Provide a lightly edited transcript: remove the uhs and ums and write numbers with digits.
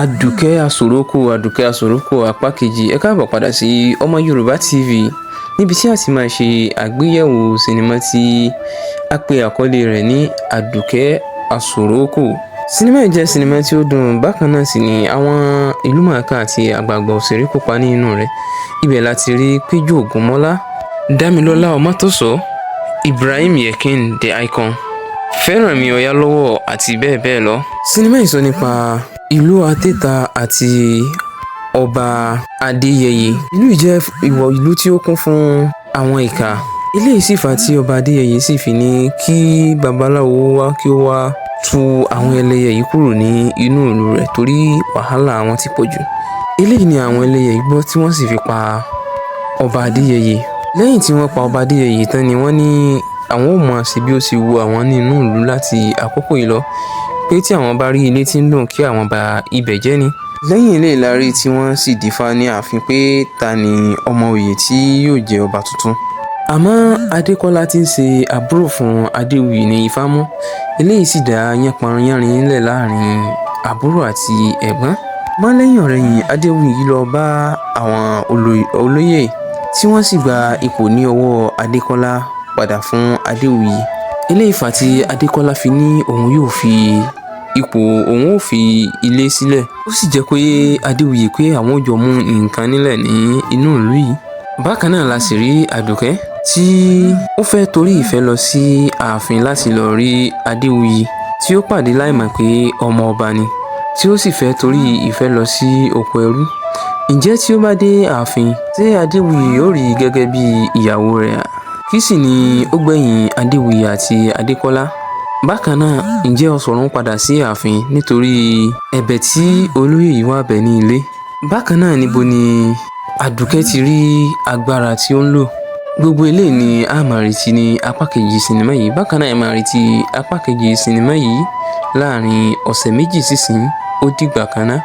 Àdùkẹ́ Asoroko, Àdùkẹ́ Asoroko apá kejì. Ẹ káàbọ̀ padà sí Ọmọ Yorùbá TV níbi tí a ti máa ṣe àgbéyẹ̀wò sinimá tí a pè àkọlé rẹ̀ ní Àdùkẹ́ Asoroko. Sinimá yìí jẹ́ sinimá tí ó dùn, bákan náà sì ni àwọn ìlúmọ̀ọ́ká àti àgbààgbà òṣèré kópa nínú rẹ̀. Ibẹ̀ la ti rí Péjú Ògúnmọ́lá, Dámilọ́lá Ọmọ́tòsọ́, Ibrahim Yekin the Icon, Fẹ́rànmi Ọ̀yálọ́wọ́ àti bẹ́ẹ̀ bẹ́ẹ̀ lọ. Sinimá yìí sọ nípa ìlú Àtẹ́ta àti Ọba Adéyẹyè. Ìlú yìí jẹ́ ìwọ̀ ìlú tí ó kún fún àwọn ìkà. Eléyìí sì fà á tí Ọba Adéyẹyè sì fi ní kí babaláwo wá kí ó wá tu àwọn ẹlẹ́yẹ yìí kúrò ní inú ìlú rẹ̀ torí wàhálà wọn ti pọ̀ jù. Eléyìí ni àwọn ẹlẹ́yẹ yìí gbọ́ tí wọ́n sì fi pa Ọba Adéyẹyè. Lẹ́yìn tí wọ́n pa Ọba Adéyẹyè tán ni wọ́n ní àwọn ò mọ̀ ṣe bí ó ṣe wu àwọn nínú ìlú láti àkókò yìí lọ, pé tí àwọn bá rí ilé tí ń dùn kí àwọn bà ibẹ̀ jẹ́ ni. Lẹ́yìn eléyìí la rí tí wọ́n sì dífá ní ààfin pé ta ni ọmọ oyè tí yóò jẹ ọba tuntun. Àmọ́ Adékọ́lá tí ń ṣe àbúrò fún Adéwuyì ní ifá mú. Eléyìí sì dá yánpọnyánrin ńlẹ̀ láàrin àbúrò àti ẹ̀gbọ́n. Mọ́ lẹ́yìn ọ̀rẹyìn, Adéwuyì lọ bá àwọn olóyè tí wọ́n sì gba ipò ní ọwọ́ Adékọ́lá padà fún Adéwuyì. Eléyìí fà tí Adékọ́lá fi ní òun yóò fi ipò, òun ò fi ilé sílẹ̀. Ó sì jẹ́ kó yé Adéwuyì pé àwọn ò jọ mú nǹkan nílẹ̀ ní inú ìlú yìí. Bákan náà la sì rí Àdùkẹ́ tí ó fẹ́ torí ìfẹ́ lọ sí ààfin láti lọ rí Adéwuyì tí ó pàdé láìmọ̀ pé ọmọ ọba ni, tí ó sì fẹ́ torí ìfẹ́ lọ sí oko ẹrú. Ǹjẹ́ tí ó bá dé ààfin, ṣé Adéwuyì yóò rí i gẹ́gẹ́ bí ìyàwó rẹ̀? Kí sì ni ó gbẹ̀yìn Adéwuyì àti Adékọ́lá? Bákan náà, ǹjẹ́ Ọ̀ṣọ̀run padà sí ààfin nítorí ẹ̀bẹ̀ tí olóyè yìí wá bẹ̀ ní ilé? Bákan náà, níbo ni Àdùkẹ́ ti rí agbára tí ó ń lò? Gbogbo eléyìí ni a máa retí ní apá kejì sinimá yìí. Bákan náà, ẹ máa retí apá kejì sinimá yìí láàrin ọ̀sẹ̀ 2 sísìn. Ó dìgbà kan náà.